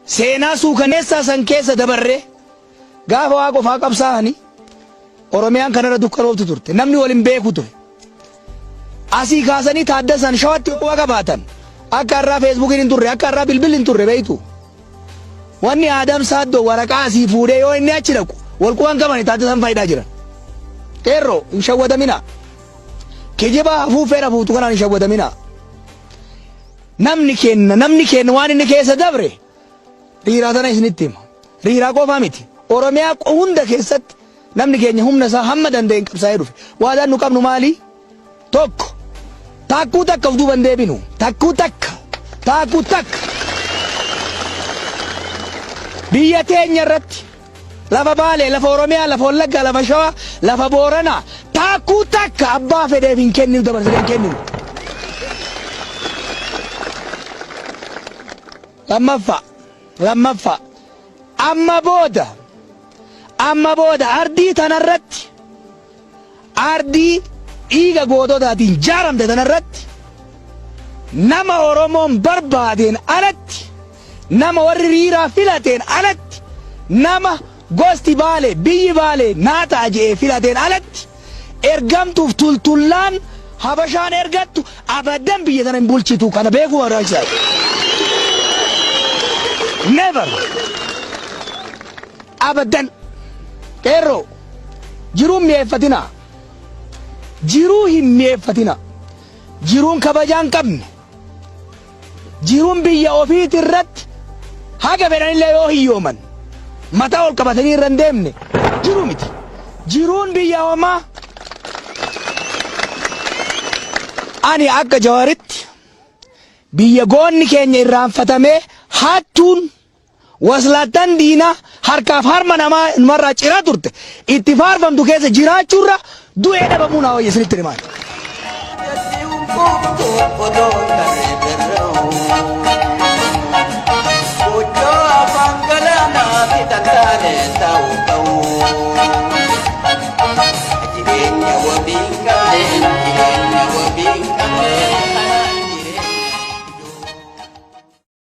Seenaa suukaneessaa san keessa dabarree gaafa waa qofaa qabsaa'anii Oromiyaan kanarra dukkanooftu turte. Namni wal hin beeku ture. Asii kaasanii Taaddasan Shawatti quba qabaatan. Akka har'aa Feesbuukiin hin turre, akka har'aa bilbilli hin turre beektu. Wanni Aadam Saaddoo waraqaa asii fuudhee yoo inni achi dhaqu wal quba hin qabani Taaddasan faayidaa jiran. Qeerroo hin shawwadaminaa. Kijiba hafuuffeen hafuuftu kanaan hin shawwadaminaa. Namni keenna namni keenna waan inni keessa dabre riiraa tana isinitti hima. Riiraa qofaa miti. Oromiyaa hunda keessatti namni keenya humna isaa hamma danda'een qabsaa'ee dhufe. Waadaan nu qabnu maali? Tokko. Taakkuu takka of duuba hin deebinu. Takkuu takka. Taakkuu takka. Biyya teenya irratti lafa Baalee, lafa Oromiyaa, lafa Wallaggaa, lafa Shawaa, lafa Booranaa taakkuu takka abbaa fedheef hin kenninu, dabarsinee hin kenninu. Lammaffaa, lammaffaa, amma booda, amma booda ardii tanarratti, ardii dhiiga goototaatiin jaaramte tanarratti nama Oromoon barbaadeen alatti, nama warri Riiraa filateen alatti, nama gosti Baalee, biyyi Baalee naa ta'a je'ee filateen alatti ergamtuuf tultullaan Habashaan ergattu abadan biyya tana hin bulchitu, kana beekuu barbaachisaadha. Never. Abadan. Qeerroo, jiruu hin mi'eeffatinaa. Jiruu hin mi'eeffatinaa. Jiruun kabajaa hin qabne. Jiruun biyya ofiiti irratti haga fedhanillee yoo hiyyooman mataa ol qabatanii irra hin deemne jiruu miti. Jiruun biyya homaa ani akka Jawaritti biyya goonni keenya irraanfatamee hattuun waslaattan diinaa harkaaf harma namaa namarraa ciraa turte itti faarfamtu keessa jiraachuurra du'ee dhabamuu naa wayya isinitti himaan. Gochoo afaan galaanaa fi tantaalee ta'u ta'u. Jireenya wabii hin qabne, jireenya wabii hin qabne.